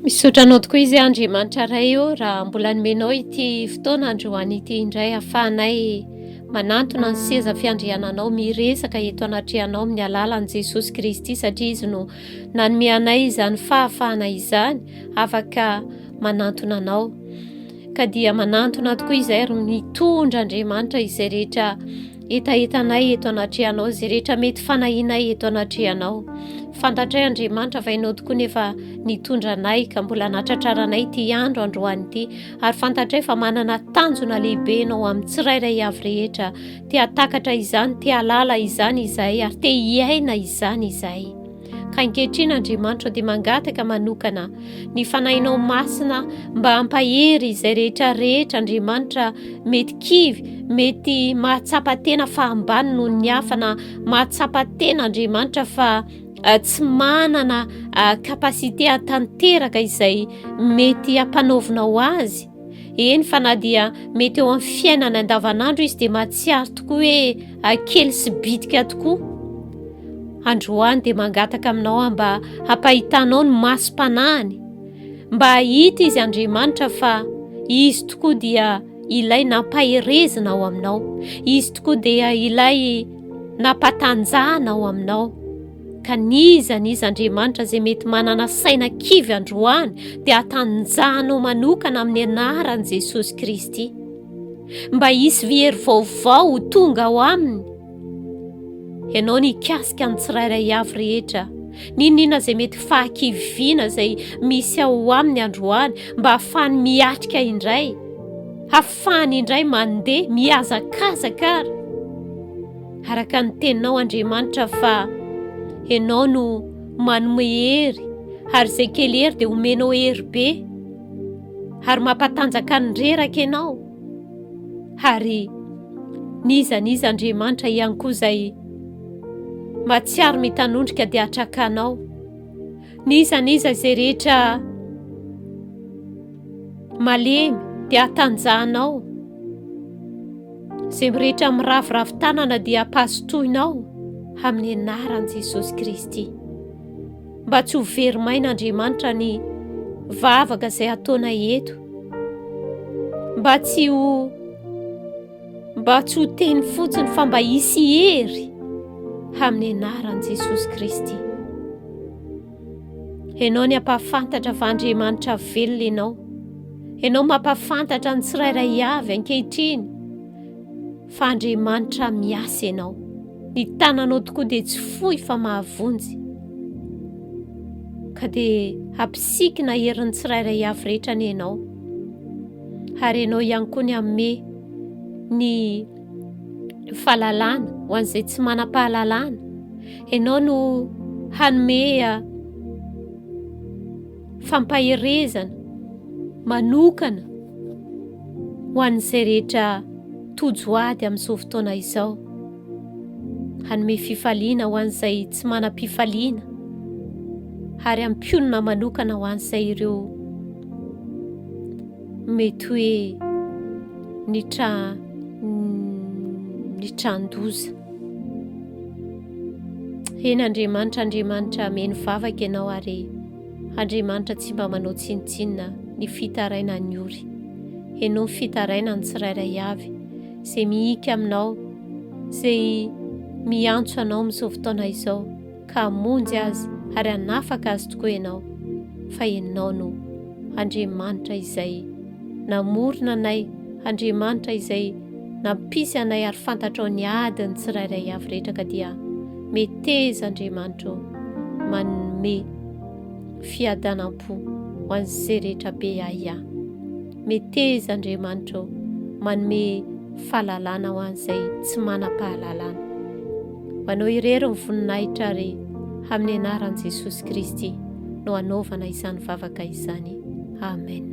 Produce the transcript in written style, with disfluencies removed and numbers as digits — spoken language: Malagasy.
Misaotra anao tokoa izy Andriamanitra Ray ô raha mbola nomenao ity fotoana androany ity indray ahafahanay manantona ny seza fiandriananao miresaka eto anatrehanao amin'ny alalan'i Jesosy Kristy satria izy no nanome anay izany fahafahana izany afaka manantona anao. Ka dia manantona tokoa izahay ary mitondra Andriamanitra izay rehetra hetahetanay eto anatrehanao, izay rehetra mety fanahianay eto anatrehanao. Fantatray Andriamanitra fa ianao tokoa nefa nitondra anay ka mbola natratraranay ity andro androany ity ary fantatray fa manana tanjona lehibe ianao amin'ny tsirairay avy rehetra. Te hahatakatra izany, te hahalala izany izahay ary te hiaina izany izahay. Ka ankehitriny Andriamanitra dia mangataka manokana ny Fanahinao Masina mba hampahery izay rehetra rehetra Andriamanitra mety kivy, mety mahatsapa tena fa ambany noho ny hafa na mahatsapa tena Andriamanitra fa eh, tsy manana eh, capacité hatanteraka izay mety hampanaovinao azy. Eny fa na dia mety eo amin'ny fiainana andavanandro izy dia mahatsiaro tokoa hoe kely sy bitika tokoa. Androany dia mangataka aminao aho mba hampahitanao ny masom-panahiny, mba hahita izy Andriamanitra fa izy tokoa dia ilay nampaherezina ao aminao, izy tokoa dia ilay nampatanjahana ao aminao. Ka n'iza n'iza Andriamanitra izay mety manana saina kivy androany dia hatanjahanao manokana amin'ny anaran'i Jesosy Kristy. Mba hisy hery vaovao ho tonga ao aminy. Ianao ny hikasika ny tsirairay avy rehetra. N'inon'inona izay mety fahakiviana izay misy ao aminy androany mba hahafahany miatrika indray, hahafahany indray mandeha mihazakazaka ary. Araka ny teninao Andriamanitra fa Ianao no manome hery ary izay kely hery dia omenao hery be ary mampatanjaka ny reraka Ianao ary n'iza n'iza Andriamanitra ihany koa izay mahatsiaro mitanondrika dia atrakanao n'iza n'iza izay rehetra malemy dia atanjahanao Izay mirehetra miraviravy tanana dia ampazotoinao amin'ny anaran'i Jesosy Kristy. Mba tsy ho very maina Andriamanitra ny vavaka izay ataonay eto. Mba tsy ho mba tsy ho teny fotsiny fa mba hisy hery amin'ny anaran'i Jesosy Kristy. Ianao ny hampahafantatra fa Andriamanitra velona Ianao. Ianao mampahafantatra ny tsirairay avy ankehitriny fa Andriamanitra miasa Ianao. Ny tananao tokoa dia tsy fohy fa mahavonjy. Ka dia hampisikina herin'ny tsirairay avy rehetra anie Ianao. Ary Ianao ihany koa ny hanome ny fahalalana ho an'izay tsy manam-pahalalana. Ianao no hanome fampaherezana manokana ho an'izay rehetra tojo ady amin'izao fotoana izao. Hanome fifaliana ho an'izay tsy manam-pifaliana ary hampionona manokana ho an'izay ireo mety hoe nitra nitran-doza. Eny Andriamanitra, Andriamanitra hameno vavaka Ianao ary Andriamanitra tsy mba manao tsinontsinona ny fitarainan'ny ory. Henoy ny fitarainan'ny tsirairay avy izay mihika aminao, izay miantso anao amin'izao fotoana izao ka hamonjy azy ary hanafaka azy tokoa Ianao fa Ianao no Andriamanitra izay namorona anay, Andriamanitra izay nampisy anay ary fantatrao ny adiny tsirairay avy rehetra ka dia meteza Andriamanitra ô manome fiadanam-po ho an'izay rehetra be ahiahy. Meteza Andriamanitra ô manome fahalalana ho an'izay tsy manam-pahalalana. Ho anao irery ny voninahitra ary amin'ny anaran'i Jesosy Kristy no anaovana izany vavaka izany. Amen.